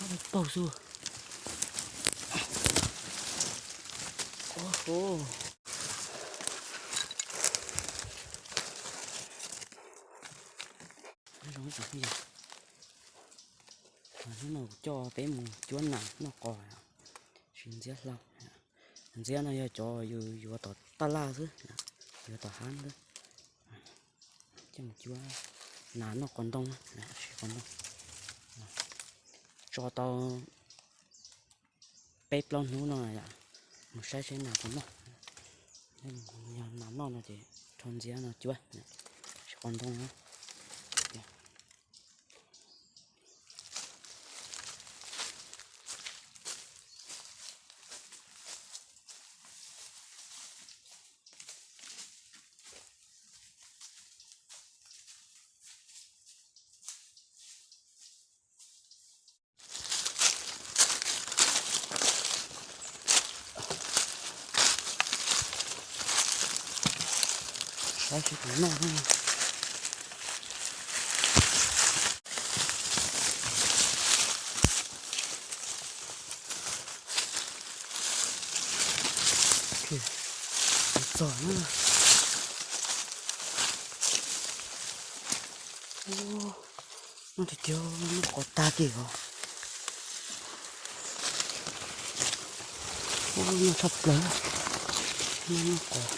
Paug xwb. Ov, zoo ib tsoom phooj ywg, hnub no kuv coj peb mus cuab nas noj qos, siv ntxiab hlau. Ntxiab no yog cov yus yuav tom taj laj xwb, yuav tom hav xwb. Coj mus cuab nas noj qos ntoo, siv qos ntoo. Tso tau peb plaub hnub no, mus saib seb nas puas noj. Yog nas noj no ces rho ntxiab no cuab, siv qos ntoo na. Saib seb puas noj. Txog na. Noj tiag tiag, noj qos tag kiag os. Noj tshaj plaws, noj qos,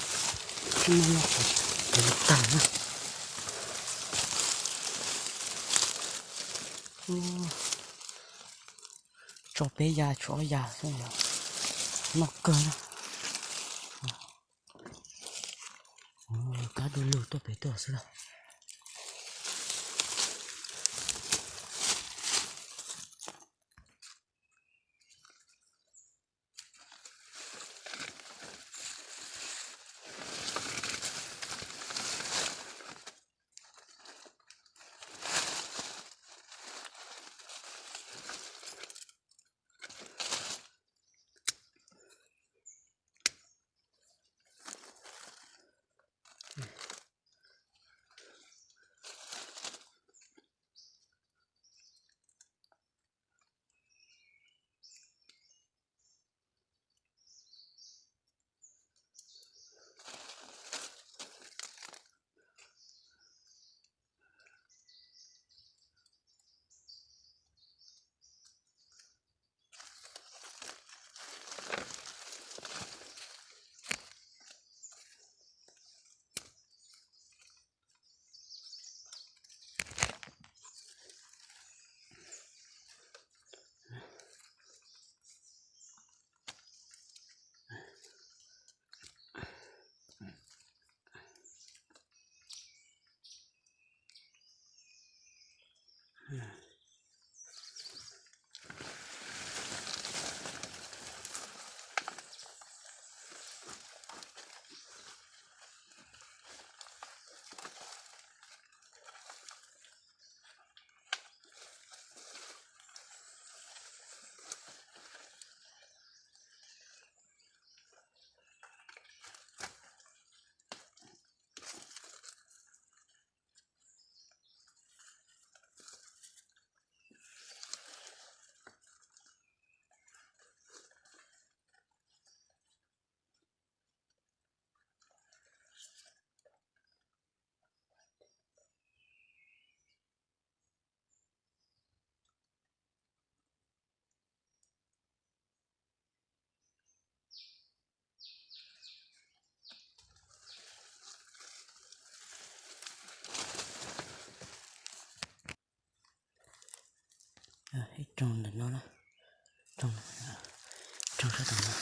noj qos tag na. Tso peb yas tshuav ob yas xwb, noj kawg na. Kab du lug tuaj pem tuaj xwb na. Ib rooj ntawm no na, rooj, rooj sab tom no,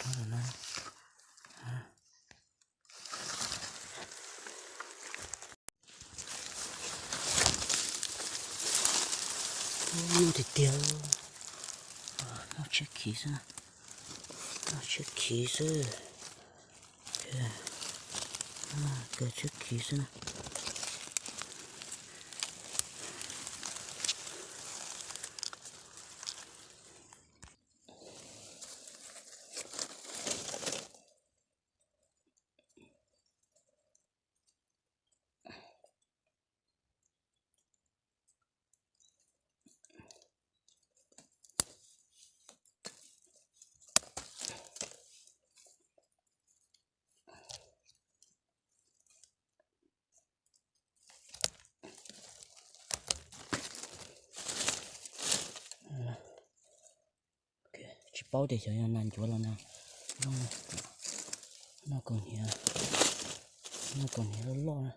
rooj tom no. Noj tiag tiag, noj tshiab khiv xwb na, noj tshiab khiv xwb, kawg tshiab khiv xwb na. Paub tias xyov yog nas ncuav los nas zoo. Noj kaus hniav, noj kaus hniav loj loj na.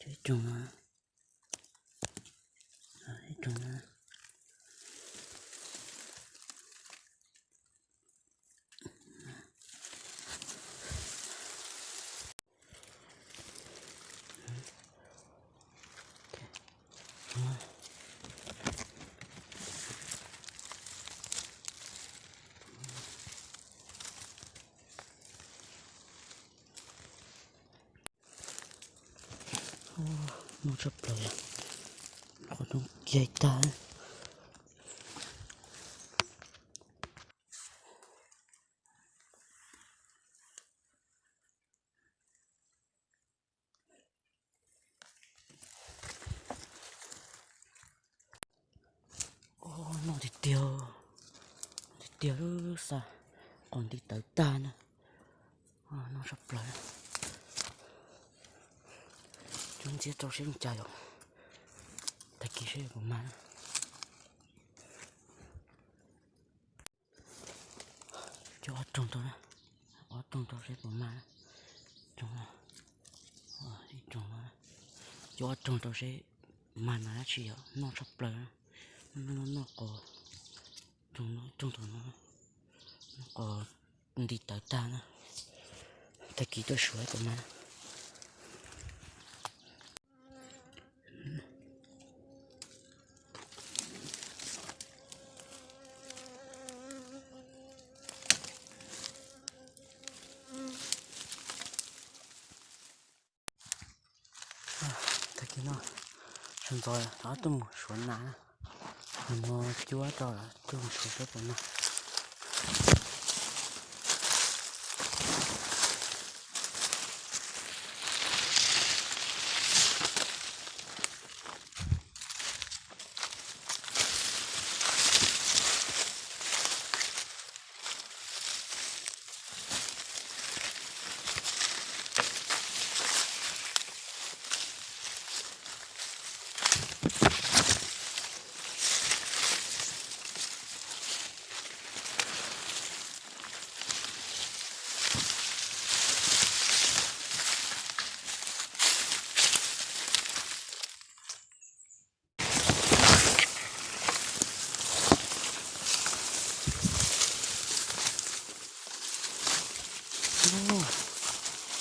Ib rooj no, ib rooj no. Noj tshaj plaws, qhov rooj kiag tag. Noj tiag tiag, noj tiag tiag lub xa, qos nti tawv tag na. Noj tshaj plaws. Coj ntxiab rau seb li cas yom. Tag kis seb puas mag na. Coj ob rooj rau na, ob rooj rau seb puas mag na. Rooj no, ib rooj no, coj ob rooj rau seb mag nas dab tsi yom, noj tshaj plaws na. Noj, noj, noj qos, rooj no, rooj no, noj qos nti tawv tag na. Tag kis tuaj suav puas mag na. Tag kis no sawv ntxov rov tuaj mus suav nas na. Mus no cuab rau tuaj mus suav seb puas mag.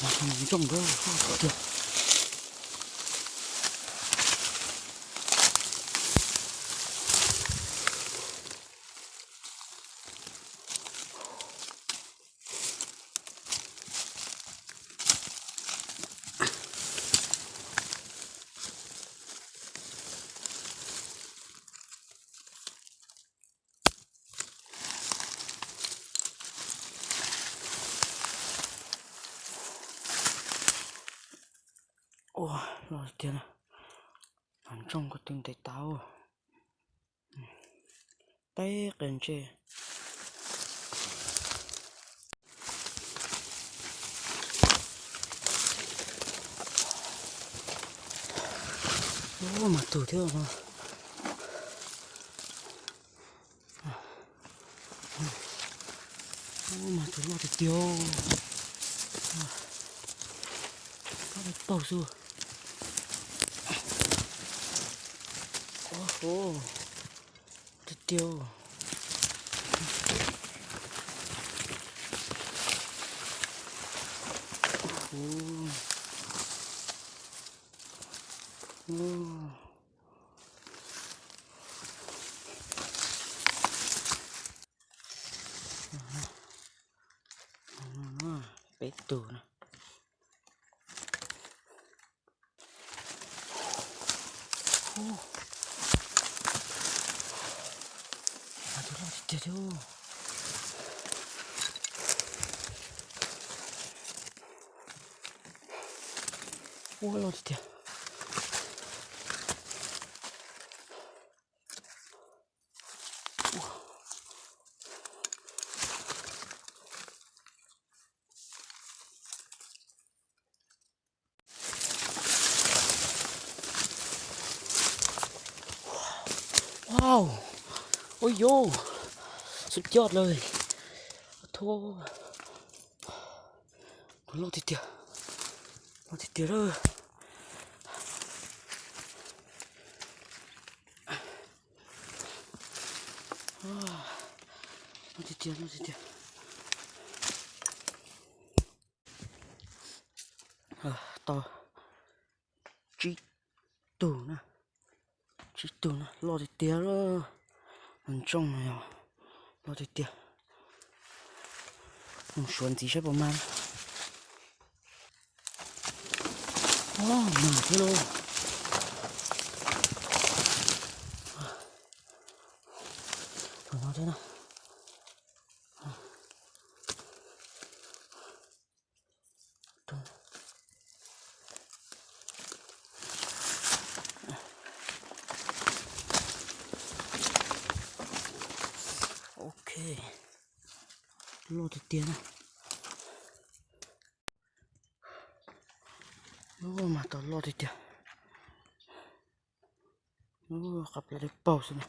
Mas ntsooj nkawd tiag. Ua, loj tiag na. Mas ntsooj ko tw ntev tas. Teb qe ntsej. Ub, mas tug thiab no. Ub, mas tug loj tiag tiag. Kab paug xwb. Tiag tiag. Ub. Ub. Peb tug no. Ub. Mas tus loj tiag tiag thiab. Ua loj tiag tiag. Wow, ua yus, sub coj lawm. Thov, loj tiag tiag, loj tiag tiag lawm. Loj tiag tiag, loj tiag tiag. Tau tsib tug na, tsib tug na, loj tiag tiag. Ntsooj no yog loj tiag tiag. Mus suav ntxiv saib puas mag. Mag thiab lauj. Tus no thiab na. Ok, loj tiag tiag na. Ub, mas tau loj tiag tiag. Ub, qab plab dawb paug xwb na.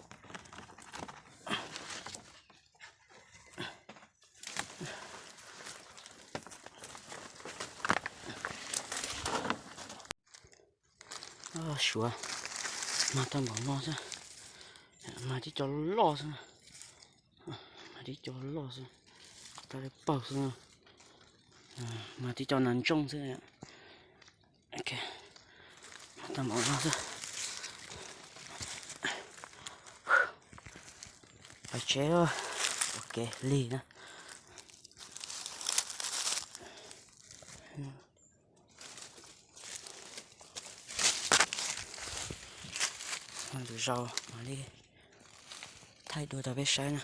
Suav, mag tag npaum no xwb. Mag tib co loj xwb. Mag tib co loj xwb. Qab plab dawb paug xwb. Mag tib co nas ntsooj xwb. Mag tag npaum no xwb. Pais tsev, ua kev lig na. Lwm zaus mam li thaij dua rau peb saib na.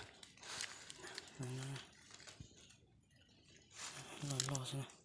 Loj loj xwb.